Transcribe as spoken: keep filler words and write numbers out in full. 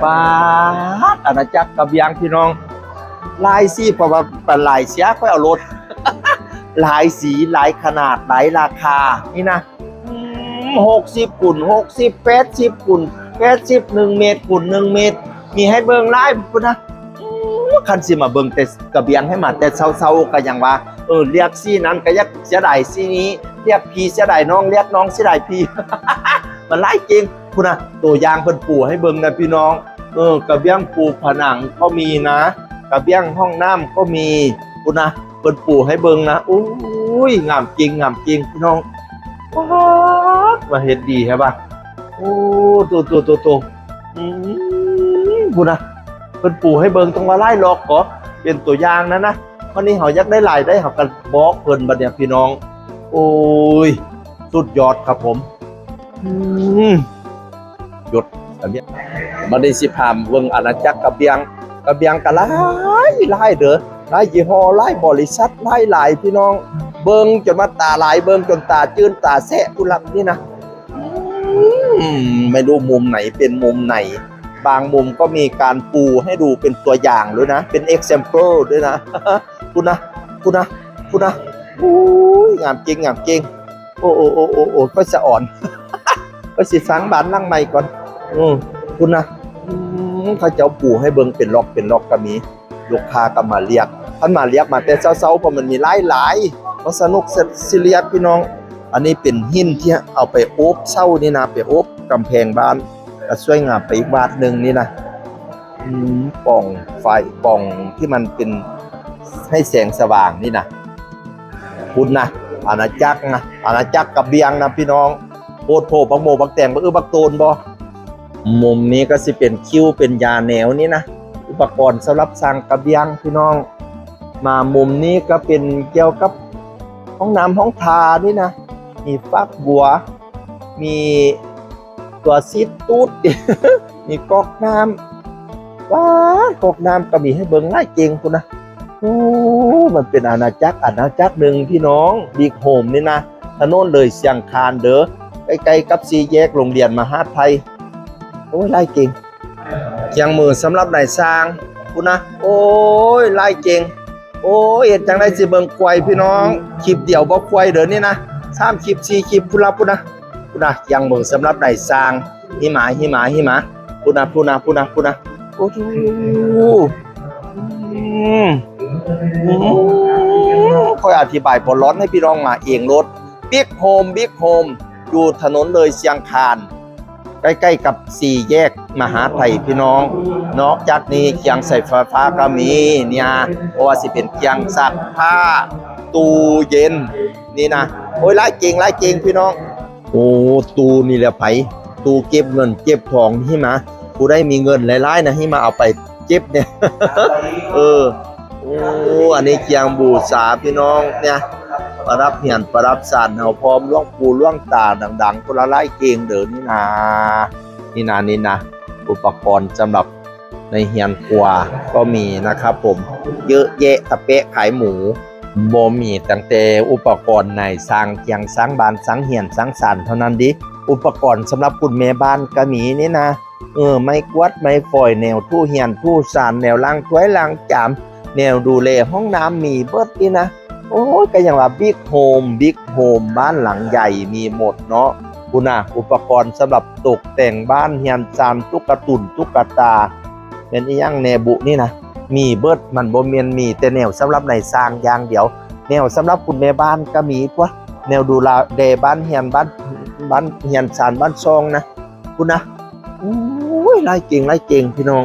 ป๊าด อาณาจักรกระเบียงพี่น้อง หลายสี เพราะว่าเป็นหลายเสียค่อยเอารถ หลายสี หลายขนาด หลายราคา นี่นะ อืม หกสิบคูณหกสิบ แปดสิบคูณแปดสิบ หนึ่งเมตรคูณหนึ่งเมตร มีให้เบิ่งหลายพุ้นนะ อืม คันสิมาเบิ่งแต่กระเบียงให้มาแต่เช้าๆ ก็ยังว่า เออ เลือกสีนั้นก็อยากเสียดายสีนี้ เลือกพี่เสียดายน้อง เลือกน้องเสียดายพี่ มันหลายเก่งพุ้นนะ ตัวอย่างเพิ่นปูให้เบิ่งนะพี่น้อง เออ กระเบียงปูผนังก็มีนะ กระเบียงห้องน้ำก็มีพุ้นนะ เพิ่นปูให้เบิ่งนะ อุ้ย งามจริง งามจริงพี่น้อง ป๊าด มาเฮ็ดดีแท้ปะ โอ้ โต โต โต โต อืม พุ้นนะ เพิ่นปูให้เบิ่ง ต้องว่าหลายหลอกก็เป็นตัวอย่างนะนะ วันนี้เฮาอยากได้หลายได้ เฮาก็บอกเพิ่นบัดเนี่ยพี่น้อง โอ้ย สุดยอดครับผม อืม หยุด อันเนี้ย บัดนี้สิพาเบิ่งอาณาจักรกระเบียง กระเบียงก็หลายหลายเด้อ หลายยี่ห้อ หลายบริษัท หลายหลายพี่น้อง เบิ่งจนว่าตาลาย เบิ่งจนตาจืนตาแสะพุ้นละนี่นะ อืม ไม่รู้มุมไหนเป็นมุมไหน บางมุมก็มีการปูให้ดูเป็นตัวอย่างด้วยนะ เป็น example ด้วยนะ พุ้นนะ พุ้นนะ พุ้นนะ อุ้ย งามจริง งามจริง โอ้ โอ้ โอ้ โอ้ โอ้ ก็สะอ่อน ก็สิสร้างบ้านหลังใหม่ก่อน อืม พุ้นนะ อืม เขาเจ้าปูให้เบิ่งเป็นล็อกเป็นล็อกก็มี ลูกค้าก็มาเลือก คันมาเลือกมาแต่เช้าๆ เพราะมันมีหลายหลาย ก็สนุกสิเลือกพี่น้อง อันนี้เป็นหินที่เอาไปโอบเสานี่นะ ไปโอบกำแพงบ้าน ก็สวยงามไปอีกบาทหนึ่งนี่นะ อืม ป่องไฟ ป่องที่มันเป็นให้แสงสว่างนี่นะ พุ้นนะ อาณาจักรนะ อาณาจักรกระเบียงนะพี่น้อง โพดโพบักโมบักแตง บักอื้อบักโตนบ่ มุมนี้ก็สิเป็นคิ้วเป็นยาแนวนี่นะ อุปกรณ์สำหรับสร้างกระเบียงพี่น้อง มามุมนี้ก็เป็นเกี่ยวกับห้องน้ำห้องท่านี่นะ มีฝักบัว มีตัวซีดตูด มีก๊อกน้ำ ว้า ก๊อกน้ำก็มีให้เบิ่งหลายเก่งพุ้นนะ โอ้ มันเป็นอาณาจักร อาณาจักรหนึ่งพี่น้อง บิ๊กโฮมนี่นะ ถนนเลยเชียงคานเด้อ ใกล้ๆ กับสี่แยกโรงเรียนมหาไทย โอ้ย หลายเก่ง เครื่องมือสำหรับนายช่างพุ้นนะ โอ้ย หลายเก่ง โอ้ย เฮ็ดจั่งใดสิเบิ่งไกวพี่น้อง คลิปเดียวบ่ไกวเด้อนี่นะ สามคลิป สี่คลิปพุ้นละพุ้นนะ พุ้นนะ เครื่องมือสำหรับนายช่าง หิมะ หิมะ หิมะ พุ้นนะ พุ้นนะ พุ้นนะ พุ้นนะ โอ้โห อืม อืม ค่อยอธิบายบ่ร้อน ให้พี่น้องมาเองโลด บิ๊กโฮม บิ๊กโฮม อยู่ถนนเลยเชียงคาน ใกล้ๆ กับสี่แยกมหาไทยพี่น้อง นอกจากนี้เครื่องใช้ไฟฟ้าก็มีเนี่ย เพราะว่าสิเป็นเครื่องซักผ้า ตู้เย็น นี่นะ โอ้ย หลายเก่ง หลายเก่งพี่น้อง โอ้ ตู้นี่แหละไผ ตู้เก็บเงินเก็บทอง หิมะ ผู้ใดมีเงินหลายๆ นะ หิมะเอาไปเก็บเนี่ย เออ โอ้ อันนี้เครื่องบูชาพี่น้องเนี่ย ประดับเฮือนประดับซานเฮาพร้อมหลวงปู่หลวงตาดังๆ พุ้นละ หลายเก่งเด้อนี่นะ นี่นะ นี่นะ อุปกรณ์สำหรับในเฮือนครัวก็มีนะครับผม เยอะแยะ ตะแปะขายหมู บ่มี ตั้งแต่อุปกรณ์ในสร้างเฮือนสร้างบ้านสร้างเฮือนสร้างซานเท่านั้นเด้ อุปกรณ์สำหรับคุณแม่บ้านก็มีนี่นะ เออ ไม้กวาดไม้ฟอย แนวถูเฮือนถูซาน แนวล้างถ้วยล้างจาน แนวดูแลห้องน้ำ มีเบิดนี่นะ โอ้ย ก็ยังว่าบิ๊กโฮม บิ๊กโฮม บ้านหลังใหญ่มีหมดเนาะ พุ้นนะ อุปกรณ์สำหรับตกแต่งบ้านเฮือนซาน ตุ๊กตุ่นตุ๊กตา แม่นอีหยังแหน่บุนี่นะ มีเบิด มันบ่แม่นมีแต่แนวสำหรับนายช่างอย่างเดียว แนวสำหรับคุณแม่บ้านก็มีตั๊ว แนวดูแลบ้านเฮือนบ้าน บ้านเฮือนซานบ้านซองนะ พุ้นนะ โอ้ย หลายเก่ง หลายเก่งพี่น้อง